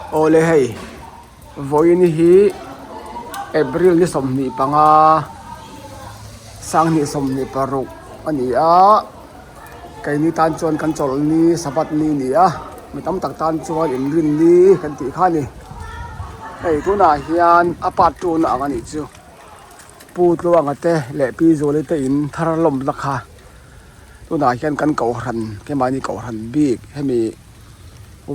Awle hei vawiin hi April ni 25 sanghnih 26 a ni a keini tan chuan kan chawlh ni sabbath ni a ni a mi tam tak tan chuan inrin ni kan tih kha a ni hei tunah hian a part two na ang a nih chu Pu Tluanga te leh Pi Zuali te in thar lawmna kha tunah hian kan kohhran keimahni kohhran bik hemi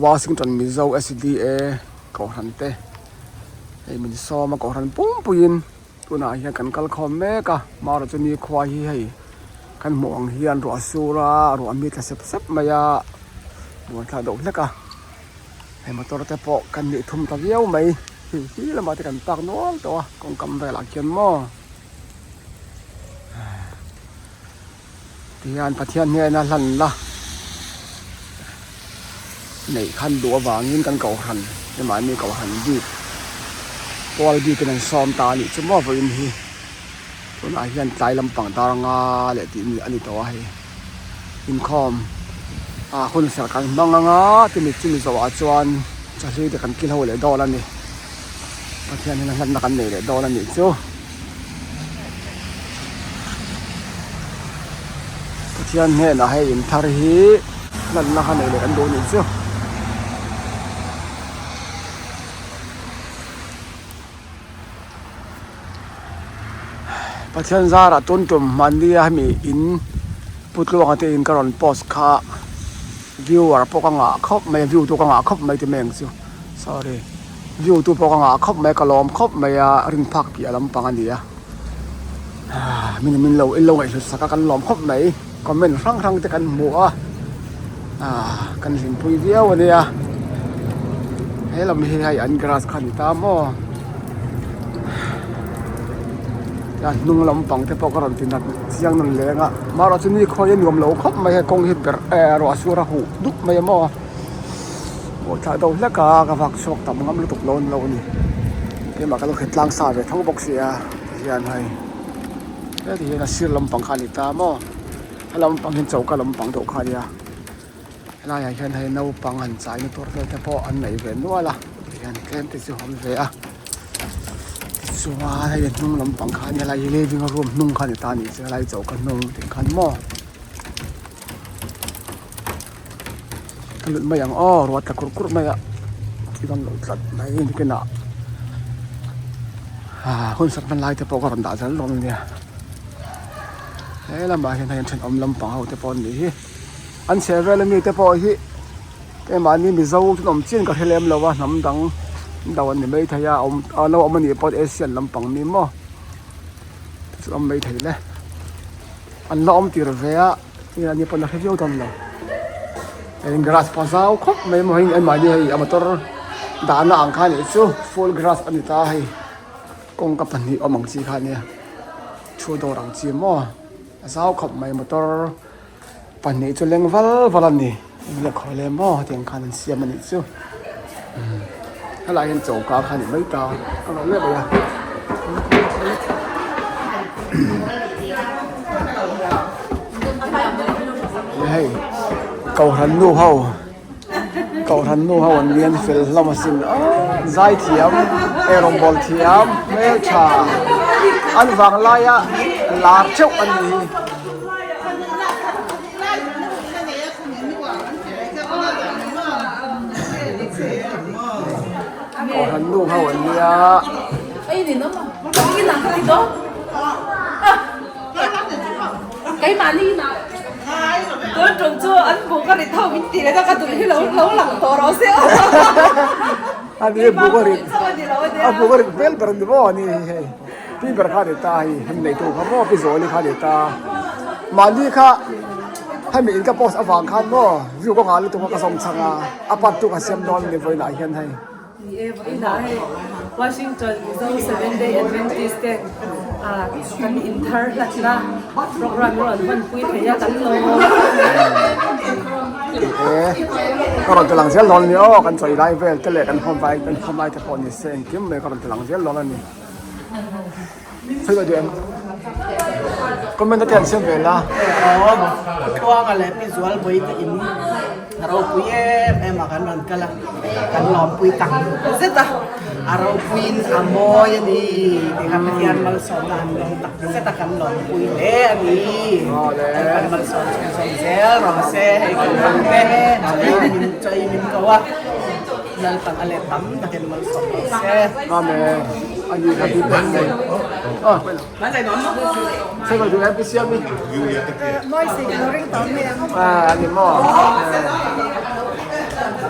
Washington Mizo S_D_A kohhran te hei min sawm a kohhran pumpuiin tunah hian kan kal khawm mek a marawh chu nikhua hi hei kan hmuh ang hian ruah sur a ruah mi tla sep sep mai a buaithlak deuh hlek a hei motor te pawh kan nih thum ta viau mai hei hi lamah te kan park nual tawh a kawngkam velah khian maw. Tihian Pathian hnena hlan la neih khan duh avangin kan kohhran keimahni kohhran bik pawl bikin an sawm ta a nih chu maw vawiin hi tunah hian tlai lampang dar anga leh tih a ni tawh a hei inkhawm ah hun serh kan hmang anga chumi chumi zawhah chuan chawhlui te kan kil ho leh dawn a ni Pathian hnena hlanna kan nei leh dawn a nih chu. Pathian hnenah hei in thar hi hlanna kha nei leh kan duh nih chu. Pathian zarah tun tum hmanni a hemi in Pu Tluanga te in ka rawn post kha viewer pawh ka ngah khawp mai a view tu ka ngah khawp mai ti mai ang chu sorry view tu pawh ka ngah khawp mai ka lawm khawp mai a rin phak piah lampang a ni a min min lo in lo ngaihhlut sak a kan lawm khawp mai comment hrang hrang te kan hmu a ah kan hlimpui viau a nia he lam hi hei an grass kha a ni ta maw a hnung lampang te pawh ka rawn ti nat chiang nawn leng a marawh chu ni khawi a nuam lo khawp mai hei kawng hi berh eh ruah sur a huh dup mai a maw. Aw thlah deuh hlek a ka vak chhuak tam ngam lutuk lo an lo a ni keimah ka lo hre tlang sa ve tho bawk sia tihian hei heti hian a sir lampang kha a ni ta maw he lampang hian choka lampang deuh kha a nia helaiah hian hei naupang han chaina tur vel te pawh an nei ve nual a tihian tlem te chu a awm ve a tichuan hei a hnung lampang kha a nia helai hi living room hnung kha a ni ta a nih chu helai choka hnung tih khan maw. Ka lut mai ang aw ruah tla kur kur mai a thil an lo tlat mai nikinah ah hun sat hman lai te pawh ka rawn dah zel dawn ania he lamah hian hei an thenawm lampang ho te pawh an nih hi an chheh vel ami te pawh hi keimahni mizo chu an awm chian ka hre lem lo a hnam dang do an ni maithei a awm an lo awm anih pawh asian lampang mi maw chu awm maithei le an la awm tir ve a. Hei ani pawn a hre viau dawn lo hei grass pawh a zau khawp mai maw hei anmahni hei a motor dahna ang kha anih chu full grass a ni ta a hei kawngka pahnih awm ang chi kha ania thu dawr ang chi maw a zau khawp mai motor pahnih chu leng val val a ni eng leh khawi leh maw hetiang khan an siam a nih chu helaiah hian choka kha a ni mai ta ka rawn leh mai a. Hei kohhran nu ho kohhran nu ho an lian fel hlawm asin aw zai thiam eirawngbawl thiam hmeltha an vang laia lar theuh an ni hi. Kohhran nu ho an nia. Ani buk a rit a buk a rit hmel ber ni maw ani hei pi ber kha a ni ta hei hem neitu kha maw pi Zawli kha a ni ta mahni kha hemi in ka post avang khan maw view ka nghah lutuk a ka zawng chhang a a part tu ka siam dawn a ni vawiinah hian hei. Ni e, vawiinah hei Washington Mizo Seventh Day Adventist te kan inthar hlatna program rawn hmanpui thei a kan lawm. Ni e, ka rawn ti lang zel dawn a ni aw, kan chawi lai vel te leh kan hawm vai kan hawm lai te pawh ni se engkim mai ka rawn ti lang zel dawn a ni. Sawi leh duh em? Comment te an siam ve la. Aw, Tluanga leh Pi Zualbawi te in. A ropui em em a kan rawn kal a, kan lawmpui tak zet a, a ropuiin a mawi a ni tih kha Pathian malsawmna an lawm tak zet a kan lawmpui hle a ni. Lalpan malsawm chhunzawm zel rawh se, hei kan ram te chawi min ko a, Lalpan a let tam takin malsawm rawh se. Amen. Ani kha ti pek mai.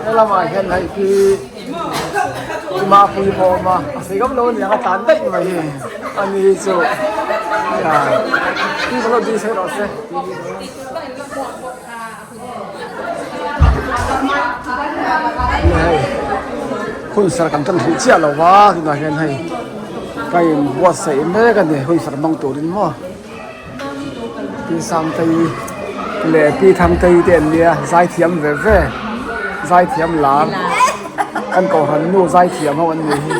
Helamah hian hei khi mapui pawh a awm a a sei ngam lo a niang a tlan daih mai hi a ni hi chu rawh se. Hei hun serh kan tan theih chiah lo va tunah hian hei ka in buatsaih mek a ni hun serh hmang turin maw pi Sangtei leh pi Thangtei te an nia zaithiam ve ve zaithiam lar kan kohhran nu zaithiam ho an nih hi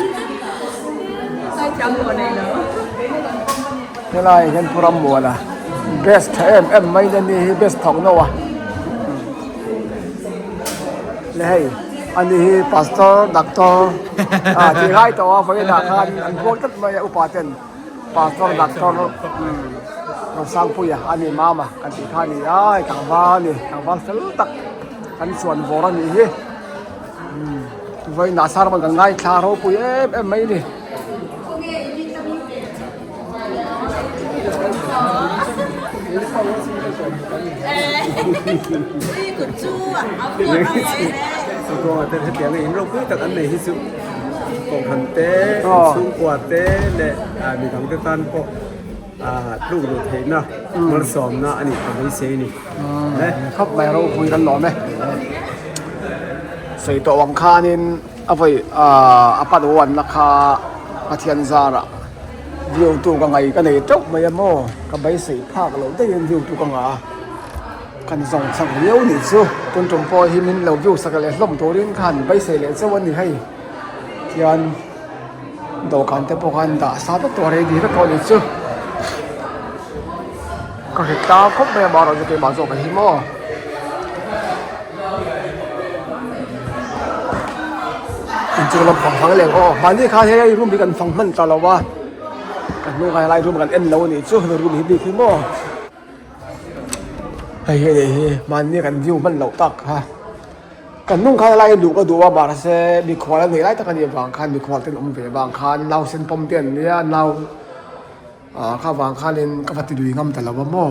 helai ah hian pu Rammuana best tha em em mai na ni hi best thawk no a le hei ani hi pastor doctor ah tih ngai tawh a vawiin ah khan an buak tlat mai a upa ten pastor doctor Rosangpuia ani mama kan tih kha a ni a hei tlangval a ni tlangval fel tak kan chuan vawr a nih hi vawiin ah sermon kan ngaithla ropui em em mai a ni. Hetiang in ropui tak an nei hi chu kohhran te chhungkua te leh midang te tan pawh tluk luh theihna malsawmna a nih ka beisei a ni. Khawp mai ropui kan lawm e. Sawi tawh ang khanin a vawi a pan uanna kha Pathian zarah view tu ka ngai ka nei teuh mai a maw ka beisei phak loh deuhin view tu ka ngah a kan zawng chak viau nih chu tun tum pawh hi min lo view sak leh hlawm turin khan beisei leh chauh a ni hei tihian dawhkan te pawh khan dah sa vek tawh a ready vek tawh a nih chu ka hre tlang khawp mai a marawh chu keimah zawk a hi maw. Inchung lampang fang leh aw mahni khan hei room hi kan fang hman ta lo a kan hnung ah helai room kan en lo a nih chu room hi bik hi maw hei hi nih hi mahni kan view hman loh tak kha kan hnung khan helai luh ka duh a mahse mikhual a neih lai tak a nih avang khan mikhual te an awm ve avang khan nausen pawm te an nia nau. Ah kha vang khanin ka va ti lui ngam ta lo a maw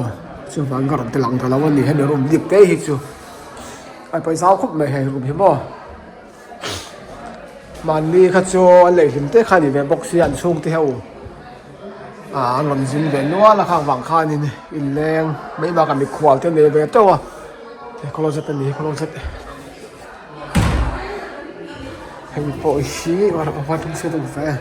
chuvang ka rawn ti lang ta lo a ni hemi room bik te hi chu a pawisa khawp mai hei room hi maw mahni kha chu an lei hlim te kha a ni ve bawk sia an chhungte ho ah an rawn zin ve nual a khang vang khanin inleng mai bakah mikhual te nei ve teuh a closet a ni closet hei pawh hi a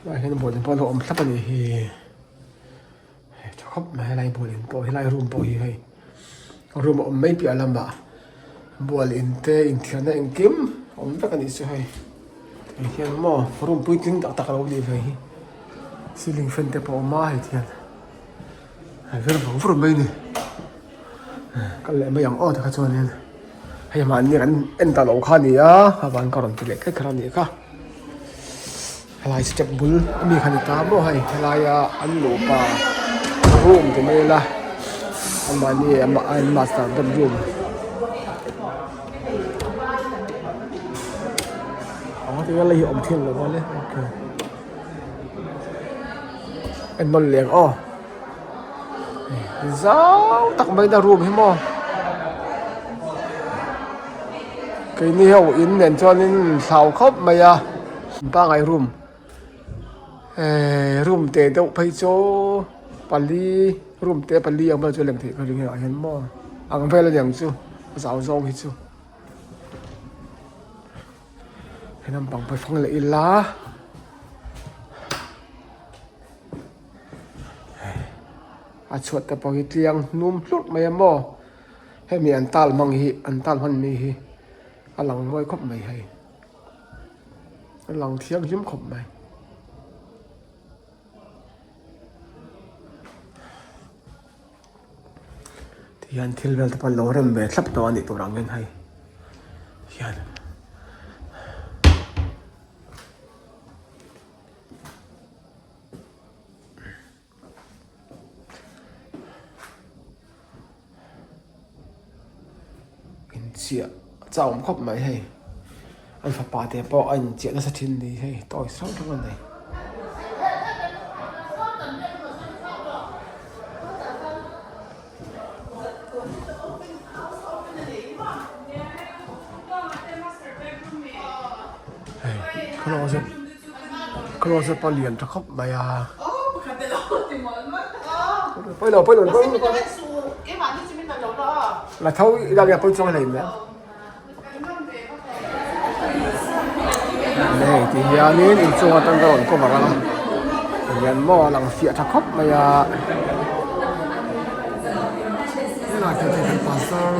Helaiah hian building pawh a lo awm thlap a nih hi hei tha khawp mai helai building pawh helai room pawh hi hei room a awm mai piah lamah bualin te inthiarna engkim a awm vek a nih chu hei hei hian maw room puitling tak tak a lo nih ve hi ceiling fan te pawh a awm a hei tihian. A ver vang vur mai ni kal leh mai ang aw tikha chuanin hei mahni kan en ta lo kha a ni a a van ka rawn ti leh kher kher a nih kha helai step bul ami kha ni ta maw hei helaia an nupa room ti mai ila anmahni an master bedroom a ti vel hi awm thin lo a le okay. En nawn leh ang aw zau tak mai na room hi maw keini ho in nen chuanin thlau khawp mai a pangai room ehh room teh deuh phei chu pali room te pali ang vel chu lem theih ka ring ah hian maw ang vel aniang chu a zau zawng hi chu. He lampang pawh hi fang leh ila a chhuat te pawh hi tliang hnum hlurh mai a maw hemi an tal hmang hi an tal hman mi hi a lang mawi khawp mai hei. A lang thianghlim khawp mai. Tihian thil vel te pawh an lo rem ve thlap tawh a nih tur ang hian hei hian. Inchiah a chau awm khawp mai hei an fapa te pawh a inchiah nasa thin ni hei toys hrang hrang a nei. Hei closet closet pawh lian tha khawp mai a. Pawilo pawilo la tho ila nia pawi chuang hlei mai hei ti hianin inchung atang ka rawn cover a tihian maw a lang fiah tha khawp mai a helai te chu kan pastor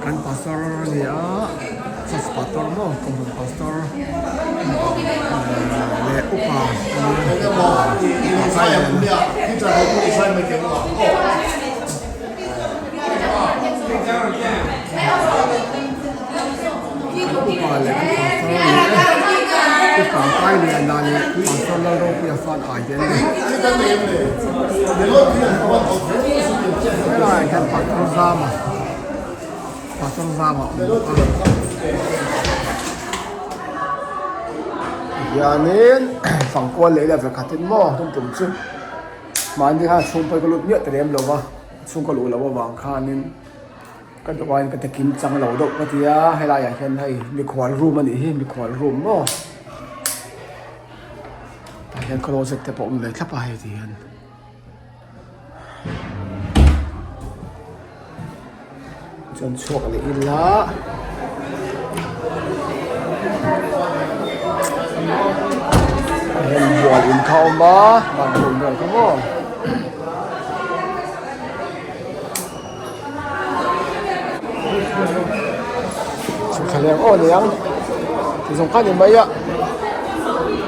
kan pastor a ni a church pastor maw kohhran pastor leh upa Upa leh kan pastor a ni e. Upa kai liana leh pastor Lalropuia fan ai te an ni. Helaiah hian pastor Zama pastor Zama a awm bawk a. Hianin fangkual leh ila vekhatin maw tum tum chu mahni khan chhungpawh ka lut miah ta lem lo va chhungkaw luh loh avang khanin. Ka duh aiin ka ti kim chang lo deuh ka ti a helai ah hian hei mikhual room a nih hi mikhual room maw tah hian closet te pawh awm ve thlap a hei ti hian chuan chhuak leh ila tah hian bual in kha a awm a bathroom vel kha maw. Thlaleng aw ni ang ti zawng kha ni mai a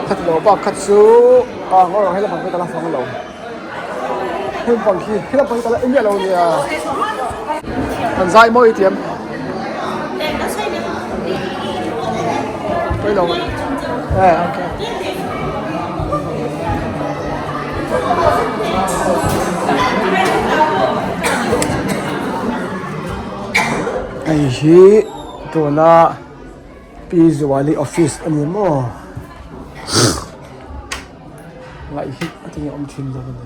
khat lo bak kha chu a ngawi ang helam pang hi ka la fang lo heng pang hi helam pang hi ka la en miah lo nia an zai mawi tiam pawi lo eh okay. Hei hi tuna Pi Zuali office a ni maw ngaih hi a tinge awm thin lo a ni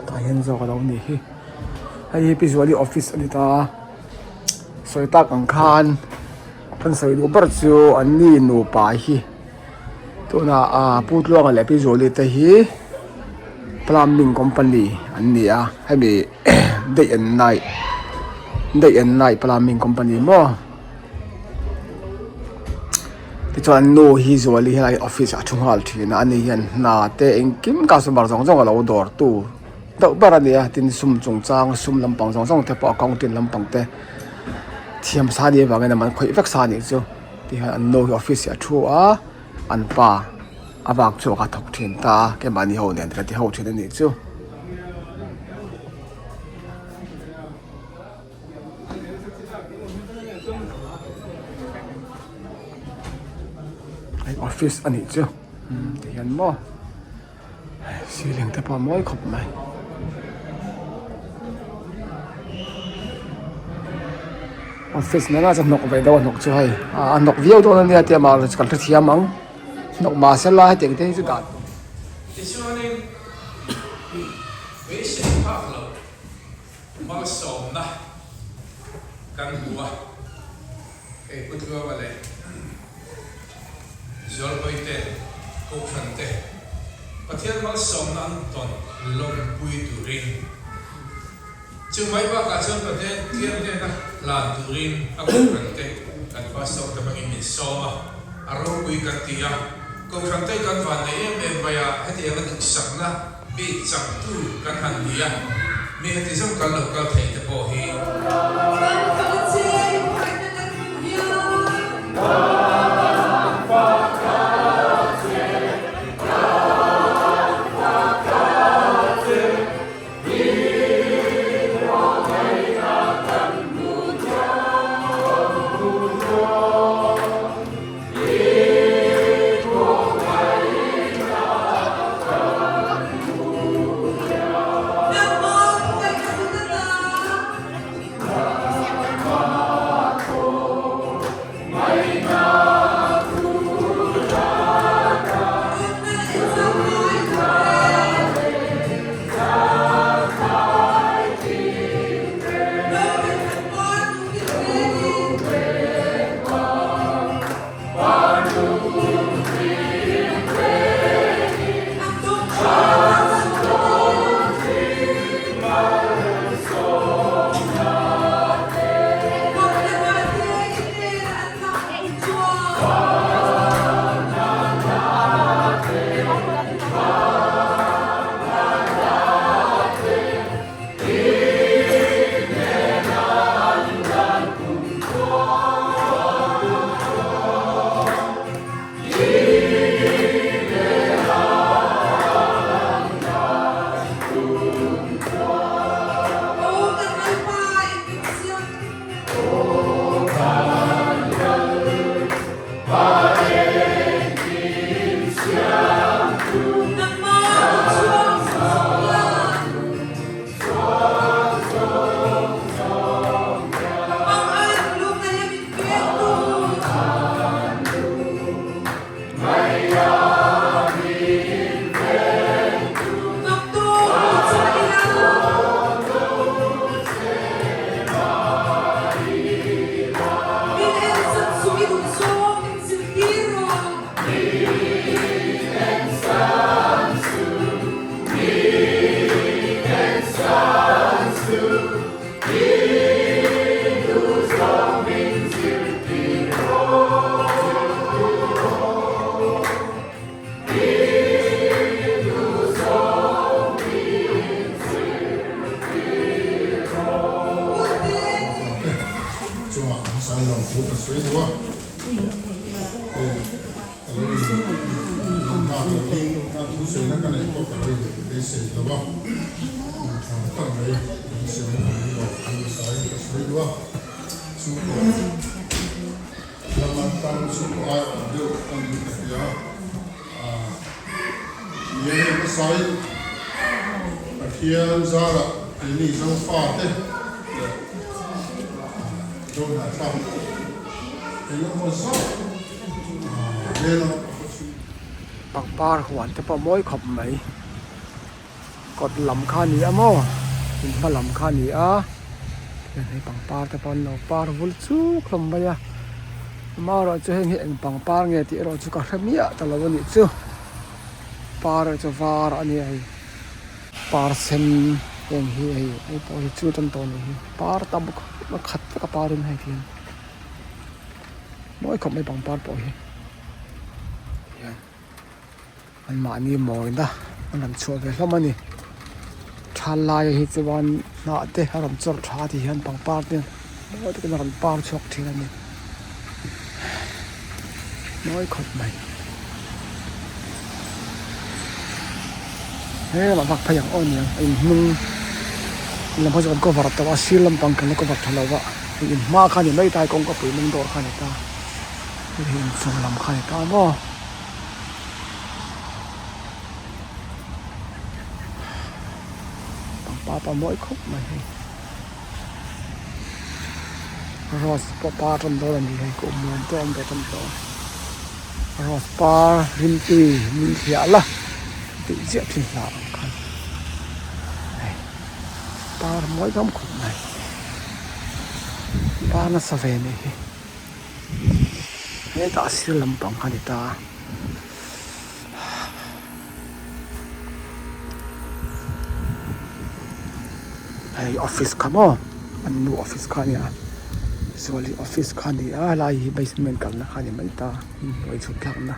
tah hian zawk a lo ni hi hei hi Pi Zuali office a ni ta a sawi tak ang khan kan sawi duh ber chu an ni nupa hi. Tunah ah Pu Tluanga leh Pi Zuali te hi plumbing company an ni a hemi day and night day and night plumbing company maw tichuan an nu hi Zuali helai office ah a thu nghal thin a ani hian hna te engkim customer zawng zawng a lo dawr tu deuh ber a ni a tin sum chungchang sum lampang zawng zawng te pawh accounting lampang te thiam sa a nih avangin a man khawih vek sa a nih chu. Tihian an nu hi office ah a thu a an pa a vak chhuak a thawk thin ta a keimahni ho nen ka ti ho thin a nih chu. Hei office a nih chu tihian maw. Ceiling te pawh a mawi khawp mai. Office nena chu hnawk ve deuh a hnawk chu hei a hnawk viau dawn a nia tia mah kan hrethiam ang hnawk mahse lai hetiang te hi chu dah Tichuanin beisei phak loh malsawmna kan hmu a, hei Pu Tluanga leh Zualbawi te, Kohhran te, Pathian malsawmna an tawn lawmpui turin, chu mai bakah chuan Pathian hnena hlan turin a Kohhran te kan Pastor te hmangin min sawm a, a ropui kan ti a, Kohhran te kan van nei em em mai a, hetianga duhsakna bik changtu kan han ni a, mi heti zawng kan lo kal thei te pawh hi. Chungah an sawi lo thu ka sawi duh a, hei ka lo in nghak lo in a thusawina ka neih pawh ka lo in beisei lo a, inthlan tak mai kan siam a ni lo thu sawi ka sawi duh a, chu pawh lama tang chu pawh ai awm deuh ka ni ka ti a, ni a hei hmasain Pathian zarah keini Zofate leh Zohnahthlak engemaw zat vela Pangpar huan te pawh mawi khawp mai kawt lam kha a ni a maw in hma lam kha a ni a tihian hei pangpar te pawh an lo par vul chuk hlawm mai a amaherawhchu heng hi eng pangpar nge tih erawh chu ka hre miah ta lo a nih chu par erawh chu var a ni a hei par sen heng hi hei hei pawh hi chu tan tawh a nih hi par tam khawp a khat vek a par in hei tihian mawi khawp mai pangpar pawh hi tihian. Anmahni mawina an rawn chhuah ve hlawm a ni. Thal laia hi chuan hnah te a rawn chawrh tha tih hian pangpar te mawi takin a rawn par chhuak thin a ni. Mawi khawp mai. He lamah vak phei ang aw niang a inhnung lam kha chu kan cover tawh a sir lampang kan la cover tha lo va hei inhma kha a ni mai ta kawngka pui mawng dawr kha a ni ta hei hi inchung lam kha a ni ta maw. Pangpar pawh a mawi khawp mai hei rose pawh par tan dawn a ni hei kum muan te a awm ve tan tawh a rose par rimtui min hliah la tih chiah thin hla ang khan hei par mawi hlawm khawp mai par nasa ve a nih hi. Hetah sir lampang kha a ni ta a. Hei office kha maw an nu office kha a ni a Zuali office kha a ni a helai hi basement kalna kha a ni mai ta inhnuai chhuk thlakna.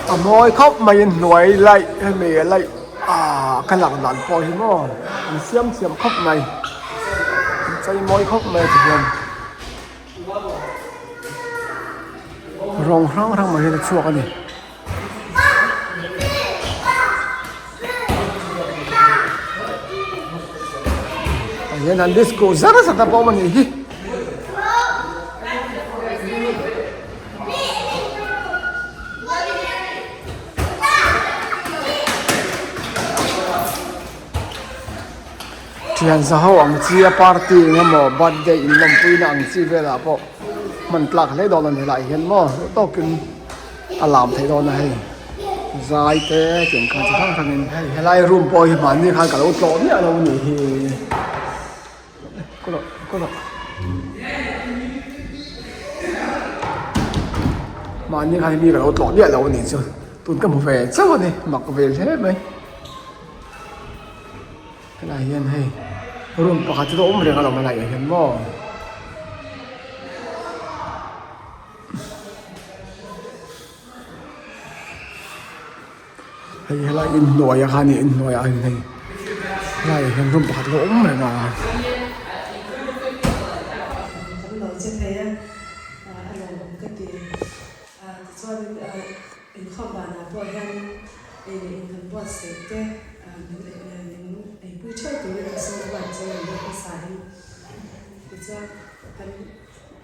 A mawi khawp mai in hnuai laih hemi laih ah ka lang dan pawh hi maw an siam thiam khawp mai an chei mawi khawp mai ti hian rawng hrang hrang mai hian a chhuak a ni. Tah hian an disco zar zat a pawh awm a nih hi. Thian za ho ang chi a party eng emaw birthday in lawmpuina ang chi velah pawh hman tlak hle dawn a ni helaiah hian maw duh tawkin a lam theih dawn a hei zai te tiang khan chi hrang hrangin hei helai room pawh hi mahni khan ka lo tlawh miah lo a nih hi. Mahni khan mi ka lo tlawh miah lo a nih chu tun ka hmu ve chauh a ni mak ve hle mai helaiah hian hei room pakhat chu a awm reng alawm helaiah hian maw. Hei helai inhnuai a kha a ni inhnuai ah hian hei helaiah hian room pakhat lo awm reng a. Kan lo che thei a, a lawmawm ka ti. Tichuanin inkhawm banah pawh hianin ei leh in kan buatsaih te min eipui theuh turin ka sawi buat che a ni hmasain. Tichuan kan.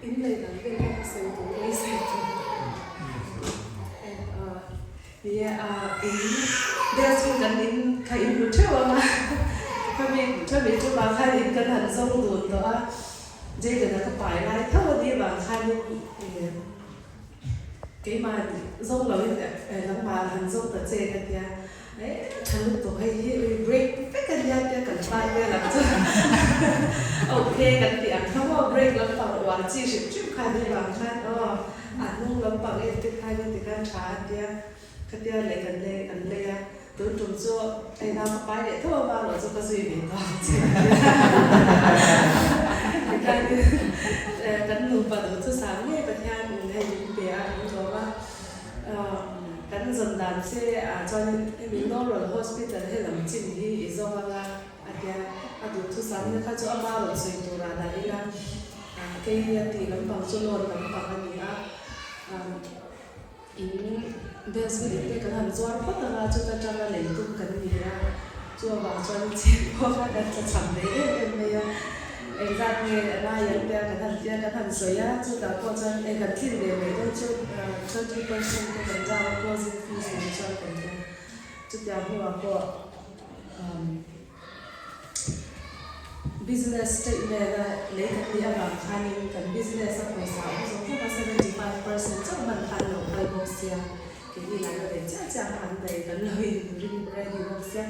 In lei dang vel kha ka sawi tur nge sawi tur ni e a in bel chhung kan in kha in hmu theuh ang a khami khami chungah khan in kan han zawng dun tawh a Jayden a ka pai lai tho a nih vang khanin keimah zawng lo in nangmah han zawng ta che ka tia. Tha lutuk hei hi ui break vek a nia tia kan hman vel ang chu ok kan tih ang kha maw break lampang uar chi hrim hrim kha ni vang khan aw a hnung lampang en te khan in tikhan tha a tia khatia leh kan lei kan lei a tun tum chu hei nau ka pai leh tho a marawh chu ka zui ve tawh ang che tikhan kan nupa duh chu sang ngei Pathian in hei min pe a kan tlawm a. Kan zawn dan che ah chuanin hemi Laurel Hospital he lam chin hi i zawng anga a tia, a duh thusam na kha chu ama rawn sawi turah dah ila kei a tih lampang chu loan lampang a ni a, in best building te kan han zuar phawt anga chuta tanga lei tum kan ni a, chu avang chuan chhip pawh kha kan tlachham ve em em mai a. Engzat nge a lai ang tia kan han tia kan han sawi a, chutah pawh chuan eng kan tlin ve mai dawn chu 30% te kan zau a closing fees nen chuan kan tia. Chutiang hnuah pawh business statement a lei kan nih avang khanin kan business a pawisa awm zawng zawng a 75% chauh hman khan lo kal bawk sia, keini lah la ve chiah chiah kha an nei kan lo in ring ready bawk sia.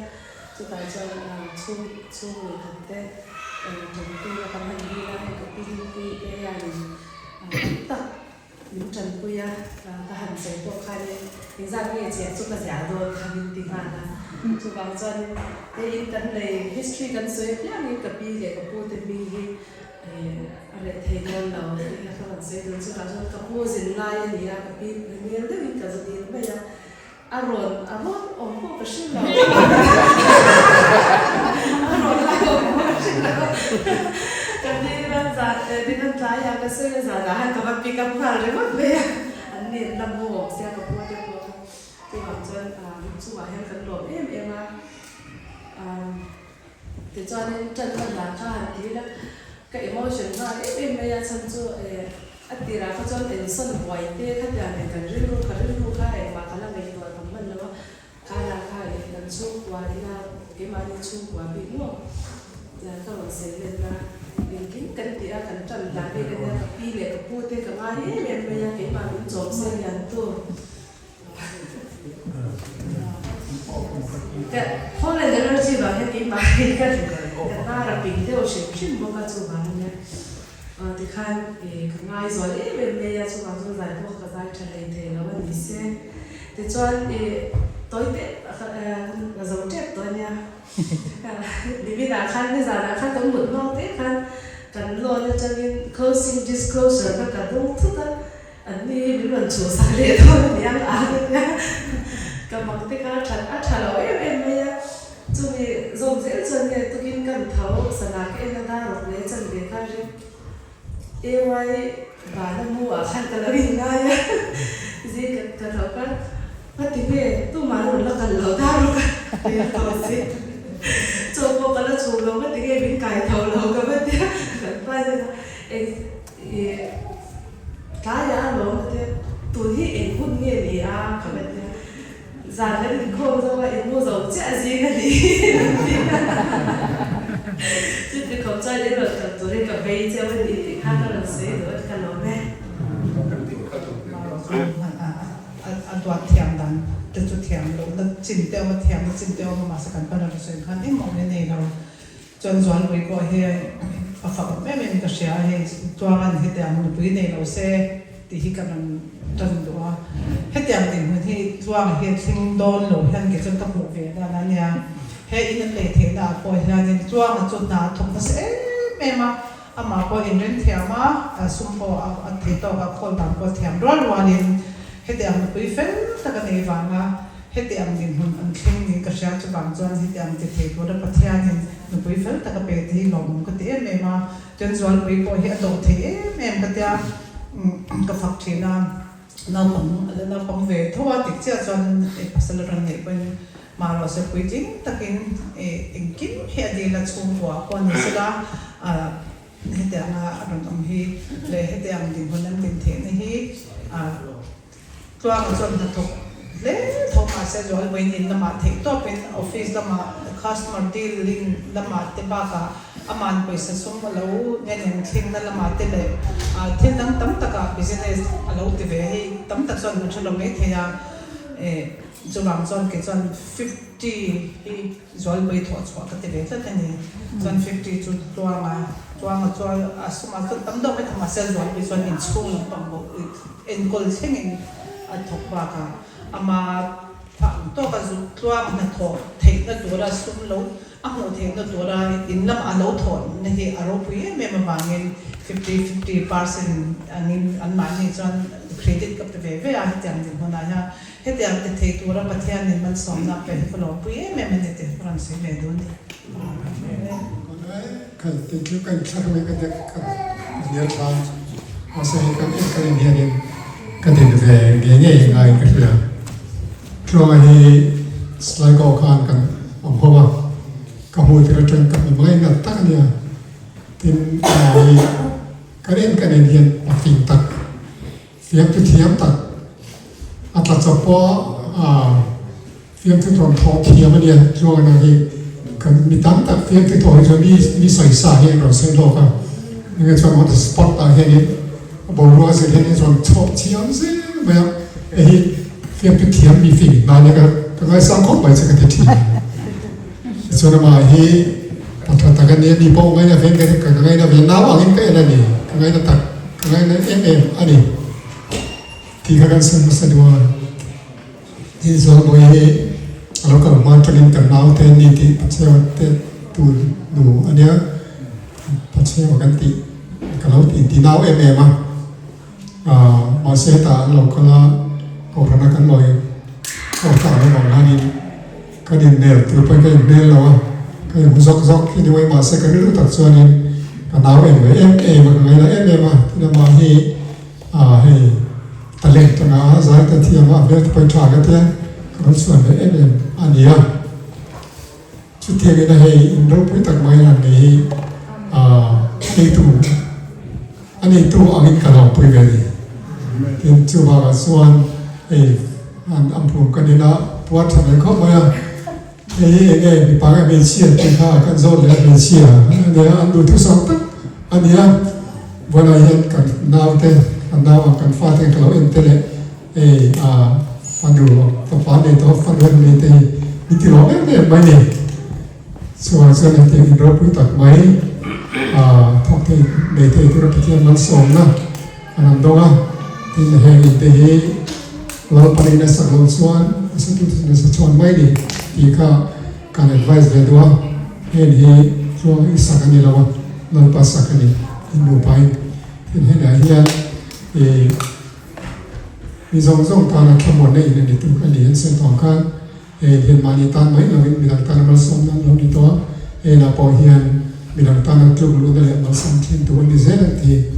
Chutah chuan chhung chhung leh khat te tanpui a kan han dil a, hei ka pi pi te hianin tam tak min tanpui a, ka han sawi pawh khanin engzat nge chiah chu ka ziah dawn kha min ti nghal a. Chuvang chuanin hei in kan lei history kan sawi apiangin ka pi leh ka pu te hming hi a reh thei dawn lo tih kha ka rawn sawi dawn. Chutah chuan ka pu zin lai a ni a, ka pi hmel deuhin ka zu dil mai a. A rawn a rawn awm pawh ka hre lo. A rawn lai awm pawh ka hre lo. Ka ni ran zan eh ni ran tlai ah ka sawi a zan ah han ka va pick up nghal ringawt mai a. An ni an la mu awm sia ka pu te pawh kha. Chuvang chuan ah chungah hian kan lawm em em a. Tichuanin ṭan ka hna kha han ti ila, ka emotion nghal em em mai a, chhan chu eh a tirah kha chuan ensawn buai te khatiang nen kan rilru ka rilru kha engmah ka la ngaihtuah tam hman lo a, kha lah kha eh kan chhungkua ina keimahni chhungkua bik maw ka rawn sawi let a, engkim kan tih a kan ṭan hna bik ania ka pi leh ka pu te ka ngai em em mai a, keimah min chawm se lian tu. Holland energy vang hian keimah hi ka hnar a ping deuh hrim hrim bawk a chuvang ania tikhan ka ngaizawl em em mai a chuvang chuan zai pawh ka zai tha hlei thei lo a ni se tichuan tawi tep ka zo tep tawh ania niminah khan nizanah khan kan mut hmang te khan kan loan atangin closing disclosure kha ka dawng thut a. An ni hi min rawn chhuhsak leh dawn a niang a ka tia. Ka mak te kha a that a tha lo em em mai a. Chumi zawm zel chuan nge tukin kan tho sana ka en a dar rawk leh chan ve kha ring AY vana mu ah khan ka lo inngai a. Zing ka ka tho khan ka ti nge tumah an rawn la kal lo dar rawk a hmel tawh si. Chaw pawh ka la chhum lo ka ti nge min kai tho lo ka va tia. Kan pa hian a eng Ih, tlaiah a lawm a tia, tun hi eng hun nge ni a ka va tia, zan kan inkhawm zo a, in mu zo chiah zing a ni a ti a. Chuti khawp chuan in rawn kal turin ka vei cheu a ni tih kha ka rawn sawi duh a, ka lawm e. A duat thiam dan te chu thiam lohna chin te awm a, thiamna chin te awm a, mahse kan pan a rawn sawi khan engmah awm hi a nei lo. Chuan Zualpui pawh hi a fak awm em em ka hria a, hei Tluanga'n hetiang nupui nei lo se tih hi ka rawn tan duh a. Hetiang dinhmun hi Tluanga hi a thleng dawn lo hian kei chuan ka hmuh ve dan a nia. He in an lei theihna ah pawh hianin Tluanga chu hna a thawk nasa em em a, amah pawh inren thiam a, sum pawh a thei tawk a, khawl dan pawh a thiam rual rualin hetiang nupui fel tak a nei vanga Heti ang dinhmun an thleng niin ka hria, chuvang chuan heti ang ti thei tura Pathianin nupui fel tak a pe te hi lawmawm ka ti em em a, chuan Zualpui pawh hi a dawh thei em em ka tia ka fak thin a, naupang a la naupang ve tho a, dik chiah chuan pasal a rawn neih pawhin mahrawhse puitling takin engkim hi a dil a, chhungkua pawh ni sela heti anga a rawn awm hi leh heti ang dinhmun an din theihna hi Tluanga chuan hnathawk hle tho mahse Zualvawiin in lamah theih tawpin office lamah customer dealing lamah te bakah aman pawisa sum a lo ngen thlengna lamah te leh thil dang tam takah business a lo ti ve hei tam tak chuan kan hre lo mai thei a chuvang chuan kei chuan 50 hi Zualpui thawh chhuah ka ti ve tlat a ni. Chuan 50 chu Tluanga Tluanga chuan a sumah chuan tam deuh mai tho mahse Zualpui chuan inchhung lampang bo enkawl thlengin a thawk bak a, ama thah ang tawka Tluanga hnathawh theihna tura sum lo a hmuh theihna tura in lama a lo thawhna hi a ropui em em avangin 50 50 percent angin anmahni chuan credit ka pe ve ve a hetiang dinhmunah hian. Hetiang ti thei tura Pathianin malsawmna a pe hi ka lawmpui em em a ni tih ka rawn sawi ve duh a ni. Kal tih chu ka inthlak mai ka dek ka hnial thla mahse hei kan en kan en hianin ka din ve ngei ngei ngaiin ka hria. Tluanga hi Sligo khan kan awm ho a, ka hmuh tir atang ka hmu mai nalh tak a nia. Tin, amah hi kan en kan en hian a fing tak. Fiamthu thiam tak a tla chawp pawh a fiamthu rawn thawh thiam a nia chuan a hi kan mi tam tak fiamthu thawh hi chuan mi mi sawi sa hi an rawn sawi lawk a enge chuan on the spot ah hianin a boruak zir hian in rawn chhawh thiam zel mai a hei hi fiamthu thiam mi fing hna nia ka ka ngaisang khawp mai che ka ti thin tichuan amah hi pa tha tak a nia mi pawh ngaina ven ka ka ngaina ve nau angin ka en a ni ka ngaina tak. Ka ngaina em em a ni tih kha kan sawi hmasa duh a, tin Zualbawi hi a lo kal hma atangin kan naute an ni tih Pachhewa te tu nu a nia, Pachhewa kan tih ka lo inti nau em em a, aah mahse hetah an lo kal a, Kohhrana kan lawi kawta an awm ang hianin kan innel tur pawhin ka inhmel lo a, ka inhmu zawk zawk hi ni mai mahse ka rilru tak chuanin ka nau en ve em em a, ka ngaina em em a, tin amah hi ah hei talent anga a zai ta thiam a, a hmel te pawhin tha ka tia, ka lo chhuan ve em em a ni a. Chutiangin a hei in ropui tak mai han nei hi ah a neitu a neitu angin ka lawmpui ve a ni. Tin chuvangah chuan hei an an phum kan ina puar tha mai khawp mai a, hei hi enge mipa nge hmeichhia tih kha kan zawt leh a hmeichhia a nia an duhthusam tak a ni a, vawilah hian kan naute kan nau ang kan fate ka lo en te leh Hei a fanu fapa nei tawh fanu an nei te hi min ti lawm em em mai ni. Chuvang chuan hetiang in ropui tak mai a thawk thei nei thei tura Pathian malsawmna an han dawng a, tin heng in te hi Lalpan in a sak loh chuan a sa tu chu nasa chhuan mai ni tih kha kan advice ve duh a, heng hi tluang i sak a ni lo a, Lalpa sak a ni in nupa in tin henah hian i. Mi zawng zawng tana thlamuanna in a ni tur a ni an sawi tawh ang khan hei hian mahni tan mai lovin midang tana malsawmna an lo ni tawh a, hei inah pawh hian midang tana tluk luhna leh malsawm thin tur a ni zel ang tih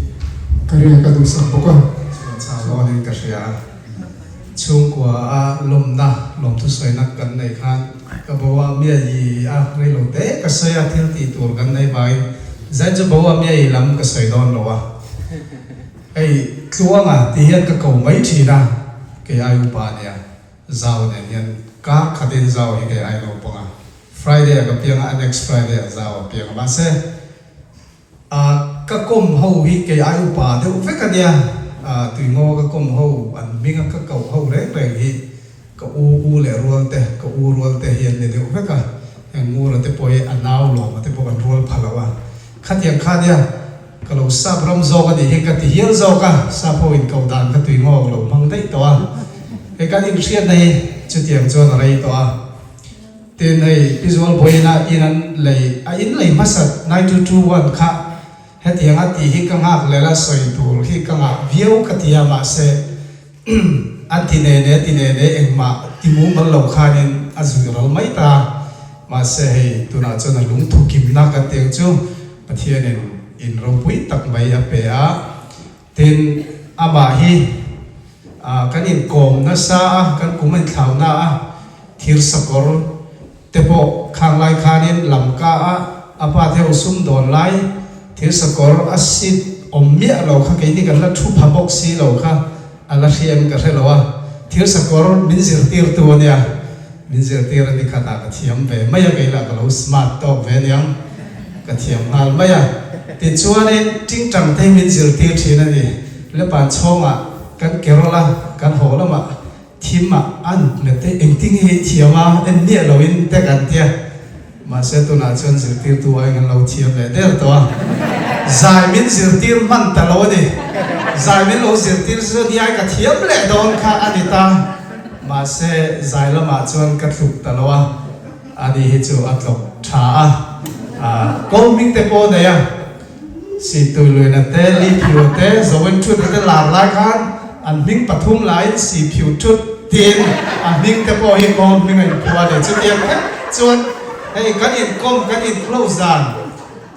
ka ring a ka duhsak bawk a. Chuan chau dawnin ka hria a, chhungkua a lawmna lawmthusawina kan neih khan ka bo a mia i a reilo te ka sawi a thil tih tur kan nei vangin zai chu bo a mia i lam ka sawi dawn lo a. Hei Tluanga ti hian ka ko mai thin a, kei ai upa a nia, Zau nen hian kar khatin Zau hi kei ai lo pawng a, Friday ah ka piang a, a next Friday ah Zau a piang a, mahse ah ka kawm ho hi kei ai upa deuh vek a nia, ah Tuingaw ka kawm ho an hming a ka koh ho reng reng hi ka u u leh rual te, ka u rual te hi an ni deuh vek a, heng Ngura te pawh hi a nau lawma te pawh kan rual pha lo a, khatiang kha nia. Ka lo sap ram zawk a nih hi ka ti hial zawk a, sap ho in ko dan ka tui ngawk lo hmang daih tawh a, hei kan inhriatna hi chutiang chuan a rei tawh a, tin hei Pi Zualbawiina in an lei a in lei hmasat 9221 kha hetiang a tih hi ka nghak lel a sawi tur hi ka ngah viau ka ti a mahse an ti ne ne ti ne ne engmah ti mumal lo khanin a zui ral mai ta mahse hei tunah chuan a lungthu kimna kan tih ang chu. Pathianin in ropui tak mai a pe a, tin amah hi kan inkawm nasa a, kan kum a inthlauna a, thir sakawr te pawh khang lai khanin lamka a, a pa te ho sumdawn lai thir sakawr a sit awm miah lo kha keini kan la thu pha bawk si lo kha a la hriam ka hre lo a, thir sakawr min zirtirtu a nia. Min zirtir a ni khatah ka thiam ve mai a, kei lah ka lo smart tawk ve aniang, ka thiam nghal mai a. Tichuanin tingtang te hi min zirtir thin a ni. Lepan chhawngah kan ke rawlh a, kan haw lamah thim ah an met te engtin nge i thiam a, en miah loin te kan tia. Mahse tunah chuan zirtirtu aiin an lo thiam leh der tawh a, zai min zirtir hman ta lo a ni. Zai min lo zirtir chu ni ai ka thiam leh dawn kha a ni ta. Mahse zai lamah chuan ka tluk ta lo a, ani hi chu a tlawk tha a, ko hming te pawh a nei a, Situluina te, Liphiu te, Zoin Thut te lar lai khan an hming pathum laiin Siphiu Thut tiin a hming te pawh hi ko hming a inphuah a ni. Chutiang vek chuan hei kan inkawm, kan in-close dan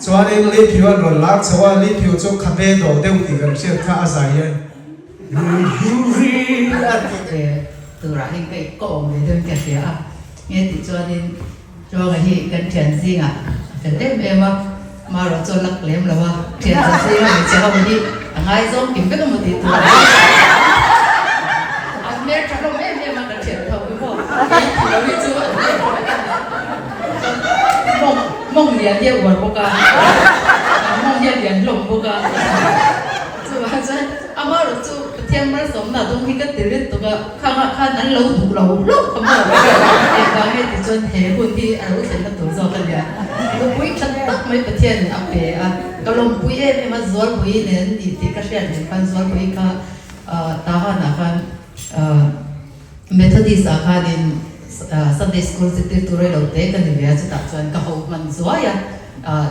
chuanin Liphiu an rawn lar chho a, Liphiu chu khabe dawh deuh tih kan hriat kha a zai hian Turah hian ka ka awm ve deuhin ka hria a, nge tih chuanin Tluanga hi kan thian zingah a fel em em a, marawh chu a lak lem lo a, thian za zinga hmeichhe ho hi a ngaizawng kim vek emaw tih tur a ni. An hmel tha hlawm em em a kan thian tho hi maw, kei tih loh hi chu an hmel tha vek a ni. Chuan mawng mawng lian hi a uar bawk a, an mawng hi a lian hlawm bawk a. Chuvang chuan amaherawh chu Pathian malsawmna dawng hi ka ti rit tuk a, khangah khan an lo duh lo hlauh ka maw? Engvang nge tih chuan he hun hi a lo thlenna tur zawk a nia. Nupui tha tak mai Pathianin a pe a, ka lawmpui em em a, Zualpui nen nih tih ka hriat leh khan Zualpui kha Tahanah khan Methodist ah khanin Sunday School zirtirtu rei lo te ka ni ve a, chutah chuan ka ho hman zuai a,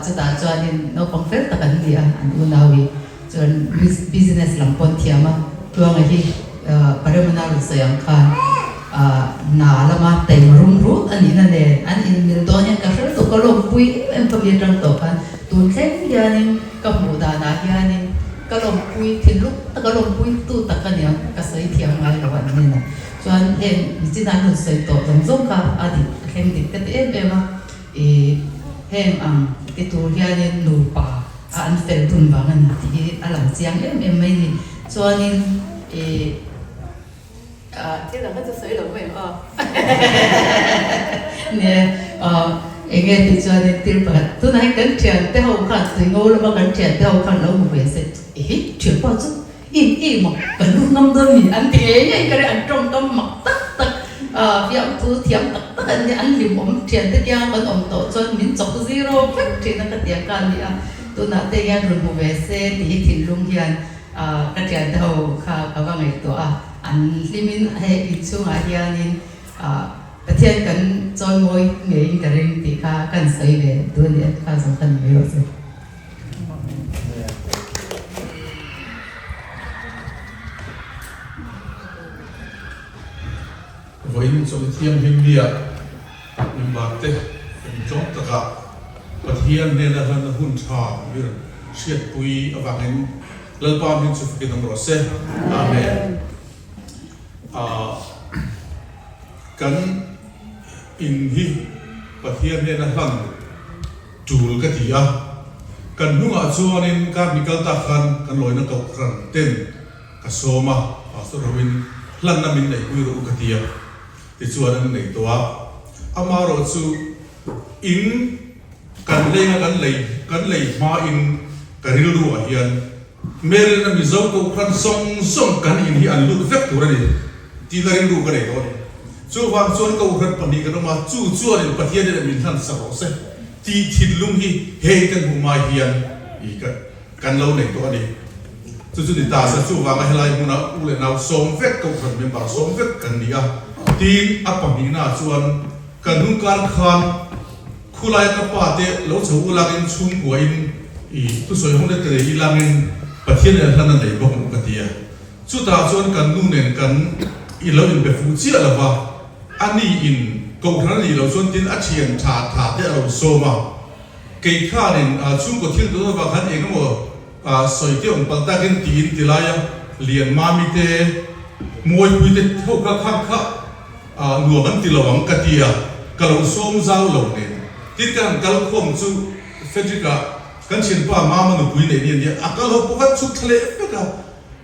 chutah chuanin naupang fel tak an ni a, an unaui chuan business lam pawn thiam a, Tluanga hi Paremana rawn sawi ang khan hna lama taima rum rut a nihna nen an inmil dawn hian ka hre lutuk, ka lawmpui em em ka mi atang tawh khan tun thleng hianin ka hmuh danah hianin Ka lawmpui thinlung tak a lawmpui tu tak a niang ka sawi thiam ngai lo an hnenah chuan heng nichin an rawn sawi tawh zawng zawng kha a dik a thleng dik ka ti em em a i heng ang ti tur hianin nupa a an fel dun vang a ni tih hi a lang chiang em em mai ni chuanin i Thil dang kha chu sawi lo mai ang aw. Nia, eng nge tih chuanin thil pakhat tunah hian kan thiante ho khan tui ngo lama kan thiante ho khan lo hmu ve se ehe thianpa chu im im maw kan lu ngam dawn mi an ti ngei ngei ka ring an tawngkam mak tak tak fiamthu thiam tak tak an nia an hlimawm thiante kianga kan awm tawh chuan min chawk zero vek thin a ka ti a ka ni a tunah te hian rawn hmu ve se tih hi thinlung hian Ka thiante ho kha ka va ngaihtuah a, an hlimin he inchhungah hianin Pathian kan chawimawi ngeiin ka ring tih kha kan sawi ve duh a ni a, kha zawng kha ni mai rawh se. Vawiin chawlh thianghlim nia member-te kan tlawm takah Pathian hnena hlanna hun tha mir hriatpui avangin Lalpa hming chu fakin awm rawh se. Amen. Kan in hi Pathian hnena hlan tul ka ti a, kan hnungah chuanin kar ni kal tak khan kan lawina kohhran ten ka sawm a, Pastor hoin hlanna min neihpui rawh u ka ti a, tichuan an nei tawh a, amaherawh chu in kan leng a kan lei kan lei hmain ka rilru ah hian Maryland a Mizo kohhran zawng zawng kan in hi an lut vek tur a ni tihna rilru ka nei tawh a ni. Chuvang chuan kohhran pahnih kan awm a, chu chuanin Pathian in min hlan sak rawh se tih thinlung hi hei kan hmuh mai hian i ka Kan lo nei tawh a ni. Chu chu ni ta se, chuvanga helai hmuna u leh nau sawm vek, kohhran member sawm vek kan ni a. Tin, a pahnihnaah chuan kan hnung kar khan khulai ka pa te lo chho u langin chhungkuain i thusawi hawng te tlei i langin Pathian nen hlan a nei bawk ang ka ti a. Chutah chuan kan nu nen kan i lo inbe fuh chiah lo va, a ni in kohhran a nih loh chuan tin a thian tha tha te a lo sawm a. Kei khanin chhungkaw thil tun avang khan eng emaw sawi te awm palh takin tiin ti laia lian mami te mawipui te ho kha khang kha nuam an ti lo ang ka ti a, ka lo sawm zau lo nen. Tin ka han kal khawm chu Frederick-a kan thianpa mama nupui neih ni a nia, a kal ho pawh kha chhuk thla leh vek a,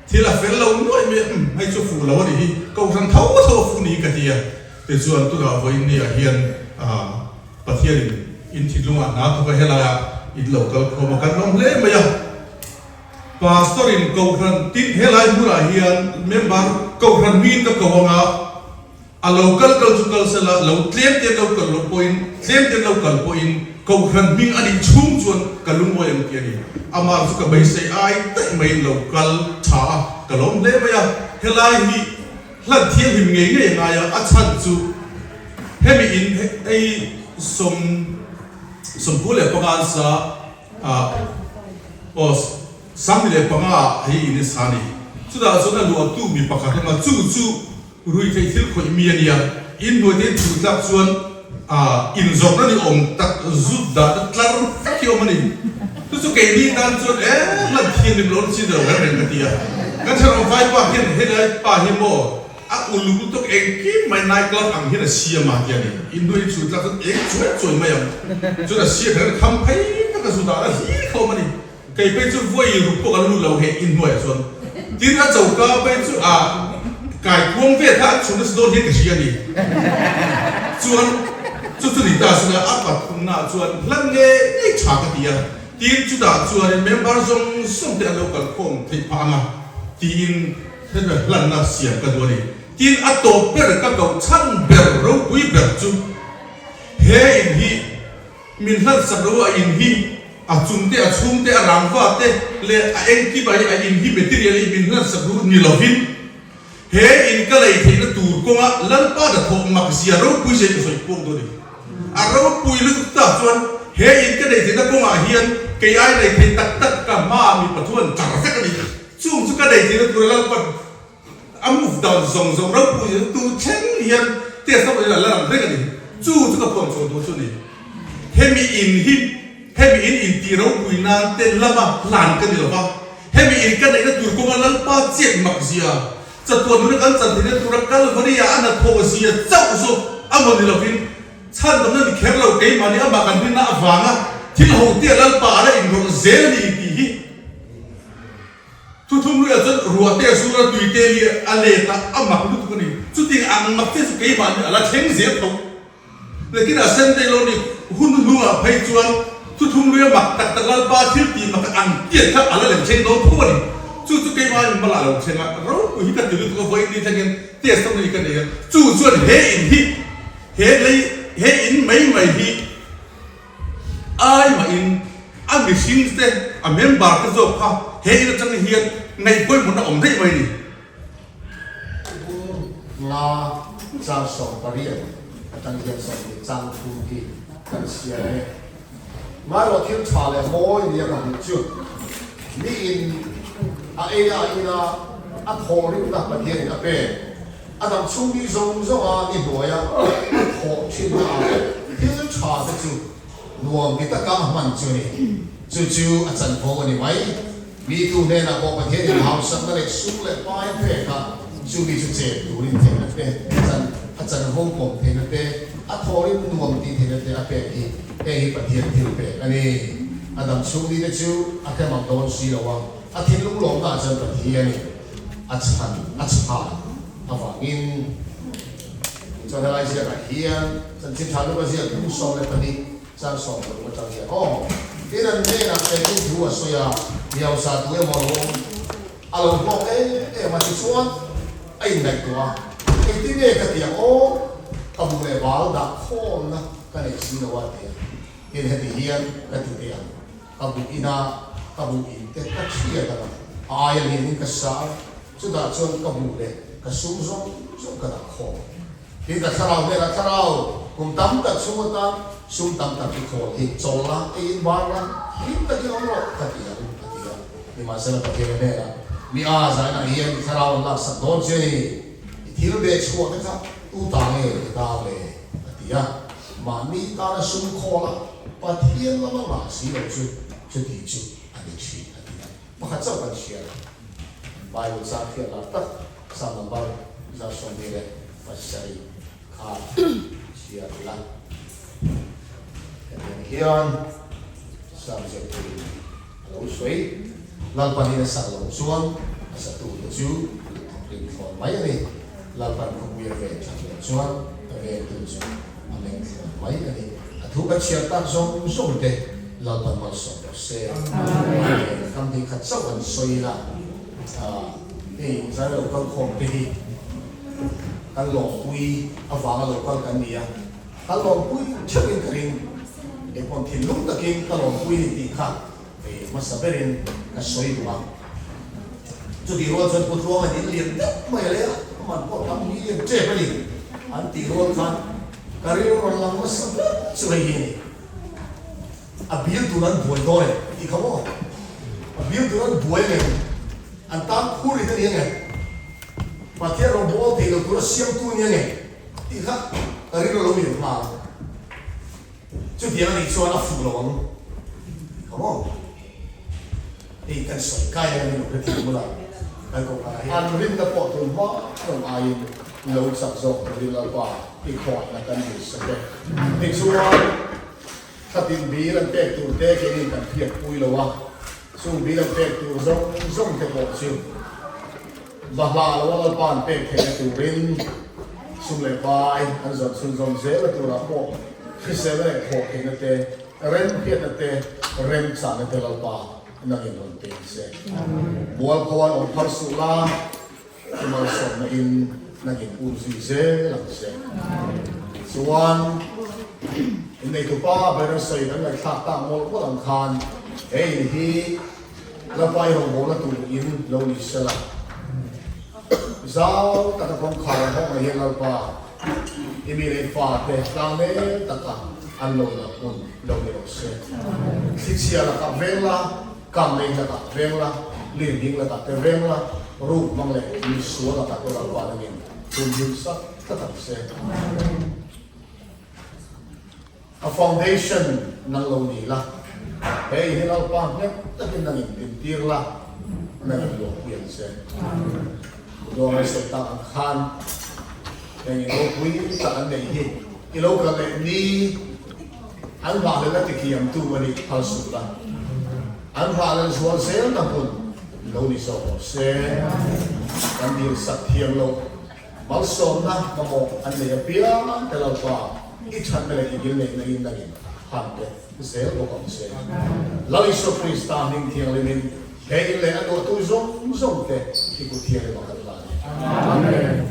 thil a fel lo nuaih mai a, umm hei chu fuh lo a nih hi, kohhran tho tho a fuh ni ka ti a, tichuan tunah vawiin ni ah hian Pathianin in thinlungah hna thawk a helaiah in lo kal khawm a, kan lawm hle mai a. Pastor in Kohhran tin helai hmunah hian member Kohhran miin ka ko anga a lo kal kal chu kal sela, lo tlem te lo kal loh pawhin tlem te lo kal pawhin Kohhran hming a nih chhung chuan ka lungawi ang tih a ni. Amah chu ka beisei ai daih maiin lo kal tha a, ka lawm hle mai a. Helai hi Hlan thianghlim ngei ngei a ngai a, a chhan chu hemi in hei 95 an sa a, aw 15 ah hei in i sa a ni. Chutah chuan a luahtu mi pakhat awm a, chu chu ruihtheih thil khawih mi a nia, in hnuai te in chhuh tlak chuan inzawrhna ni awm tak zut dah te tlar vek hi awm a ni. Chu chu keini tan chuan e hlan thianghlim lo chin lo reng reng ka ti a. Kan thenawm vai pa hian helai pa hi maw a uluk lutuk engkim mai night club ang hian a siam a ti a ni. In hnuai chhut tlak chuan eng chuai chuai mai ang. Chuan a siam kher kham phei vek a zu dah a hlir khawm a ni. Kei phei chu vawi ruk pawh ka la lut lo hei in hnuaiah chuan. Tin a choka phei chu a kai kuang vel kha an chhun nasa dawn hian ka hria a ni. Chuan chu chu ni ta sila a pathumnaah chuan hlan ngei ngei tha ka ti a. Tin chutah chuanin member zawng zawng te an lo kal khawm theih phah ang a tiin hemi hlanna siam ka duh a ni. Tin a tawp ber ka koh chhan ber ropui ber chu he in hi Min hlan sak lo a in hi a chung te a chhung te a rangva te leh a engkim a hi a in hi material hi min hlan sak ru ni lovin he in ka lei theihna tur kawnga Lalpa hnathawh mak zia ropui zia hi ka sawi puang dawn a ni. A ropui lutuk tak chuan he in ka nei theihna kawngah hian kei ai nei thei tak tak ka hmaah mi pathuan tar vek a ni. Chung chu ka nei theihna tura Lalpa A move dan zawng zawng ropui zia chu tu thleng hian test a pawhin a la lang reng a ni. Chu chu ka phuam chhuah duh chu a ni. Hemi in hi hemi in intih ropui nan te lama hlan ka ni lo va, hemi in ka neihna tur kawnga Lalpa chiat mak zia, chatuan nuna kan chan theihna tura Kalvari ah a hnathawh zia chauh zawk a maw ni lovin chhandamna ni kher lo keimahni amah kan rinna avanga thil ho tia Lalpa a la inrawlh zel a ni tih hi Thuthum luiah chuan ruah te a sur a, tui te li a let a, a mak lutuk a ni. Chutiang ang mak te chu keimahni a la thleng zel tho. Lekin a sen te lo ni hun hnungah phei chuan thuthum luia mak tak tak Lalpa thil tih mak ang tiat kha a la lem thleng dawn tho a ni. Chu chu keimahni hma lah lo thleng a, ropui hi ka ti lutuk a, vawiin ni thlengin test tam ni ka nei a. Chu chuan he in hi, he lei, he in mai mai hi, Ai mahin a mihring te, a member te zawk kha he in atang hian ngaih pawimawhna awm daih mai a ni. Bur nga chang 18 atang hian 20 chang thum hi kan chhiar e. Ngailo thil tha leh mawi nia ka hmuh chu mi in a ei a ina a thawh rimna Pathianin a pek. A dam chhung mi zawng zawnga ni hnuaia a thawh thinna ah thil tha te chu nuam ti taka a hman chu a ni. Chu chu a chanvo a ni mai. Mi tu hnenah pawh Pathianin hausakna leh sum leh pai a pek a, chu mi chu chen turin theihna te, chan a chanvo pawm theihna te, a thawrin nuam tih theihna te a pek hi heng hi Pathian thil pek a ni. A dam chhung ni te chu a hrem ang dawn si lo a, a thinlung lawmnaah chuan Pathianin a chhan a chhan avangin chuan helai ziakah hian chanchin tha luka ziak 12 Chang 16 atang hian aw. Tin an hnenah Pekin thu a sawi a, mi hausa tu emaw lo awm a lo hlawk em em a tichuan a inngaihtuah a, engtin nge ka ti ang aw, ka bu leh bal dah khawmna ka nei si lo a ti a, tin heti hian ka ti teh ang, ka bu ina ka bu in te ka thiat ang a, a aia lianin ka sa a, chutah chuan ka bu leh ka sum zawng zawng ka dah khawm ang. Tin, ka thlarau hnenah thlarau kum tam tak chhung atan sum tam tak i khawl hi chawl la, ei in bar la, hlim takin awm rawh ka ti ang, a ti a. Nimahsela Pathian hnenah, Mi a zainah hian i thlarau an laksak dawn che ni, i thil beh chhuah te kha tu ta nge i ta le? a ti a. Mahni tana sum khawl a, Pathian lama ngah si lo chu chuti chu a ni thin, a ti a. Pakhat chauh kan hria lo. Bible zat hriat lar tak Psalm number 27 kha chhiar ila. Hetiang hian Psalm ziaktuin a lo sawi, Lalpan in a sak loh chuan a satute chu thawkrim thlawn mai a ni. Lalpan khawpui a ven that loh chuan a ventu chu a meng thlawn mai a ni. A thu kan chhiar tak zawng zawng te Lalpan malsawm rawh se. Amen. Kam hnih khat chauh an sawi ila, hei zai lo kal khawm te hi kan lawmpui avanga lo kal kan ni a, kan lawmpui theuhin ka ring. Engpawh thinlung takin ka lawmpui ni tih kha hei hmasa berin ka sawi duh a. Chutih rual chuan Pu Tluanga in lian deuh mai a leh a, a man pawh tam million tep a ni an tih rual khan ka rilru rawn lang nasa ber chu hei hi a ni. A bil tur an buai dawn e tih kha maw? A bil tur an buai ang em? An tan phur in a ni ang em? Pathian rawn bawl thei lo tura siamtu a ni ang em? Tih kha ka rilru a lo lian nghal a. Chutiang a nih chuan a fuh lo ang tih kha maw? Hei kan sawi kai ang a ni lo hrethiam bula kan kohhranah hian. An rinna pawh tun hma rawn aiin lo chak zawk turin Lalpa i khawngaihna kan duhsak e. Tichuan thlatin bil an pek tur te keinin kan hriatpui lo a, chung bil an pek tur zawng zawng te pawh chu bahlah lo a Lalpa an pek theihna turin sum leh pai an zawn chhunzawm zel a turah pawh hriselna leh thawh theihna te Rem hriatna te, rem chahna te Lalpa nangin rawn pe ang che. Mualpho an awm phal suh la, i malsawmna in nangin ur zui zel ang che. Chuan inneitupa ber sawi kan ngaihthlak tak mawlh mawlh ang khan he in hi Lalpa i rawngbawlna tur in lo ni sela. Zau taka kawngkhar an hawk mai hian Lalpa i mi leh fate tlangnel taka an lo la hmun lo ni rawh se. Thlichhia lakah veng la, kangmei lakah veng la, lirnghing lakah te veng la, ruk hmang leh misual lakah te Lalpa nangin humhim sak tlat ang se. A foundation nang lo ni la, hei hi Lalpa nghet takin nang in dintir la, nang in luahpui ang che. Dawr ai sawi tak ang khan heng i ropui tak an neih hi i lo kal leh ni an nghahhlelh a tikhiamtu a nih phal suh la, an nghahhlelh zual zel na hmun lo ni zawk rawh se. Kan dilsak thiam loh Malsawmna mamawh an nei apiang te Lalpa i thatna leh i ngilneihna in nangin han pe zel bawk ang che. Lal Isua Krista hming thianghlimin he in leh a duahtu zawng zawng te i kut thianghlim a kan hlan e. Amen.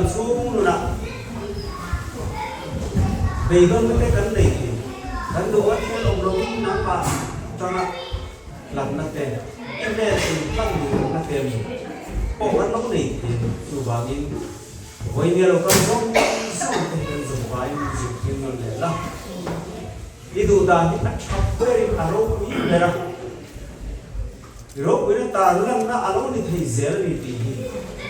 Damchhung nunah beidawnna te kan nei thei. Kan duh a thil awm lovin nangmah tanga hlatna te, i hmel in hlan duh lohna te emaw pawh kan lo nei thei a ni. Chuvangin vawinia lo kal zawng zawng te hi kan zawmvaiin zirtir nawn leh la. I duh dan hi a tha berin a ropui ber a. I ropuina tar lanna a lo ni thei zel a ni tih hi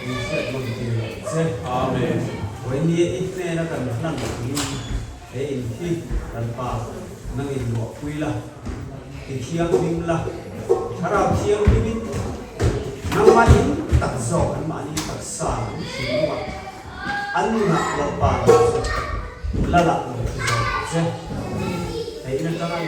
min hriat nawn tir lo che. Amen. Vawinia i hnena kan hlan angin he in hi kan Pa nangin luahpui la, ti thianghlim la, Thlarau Thianghlimin nangmah in tak zawk anmahni taksa an thinlungah an nunah Lalpa lam chu lalah lo thu zawk che. Hei in atanga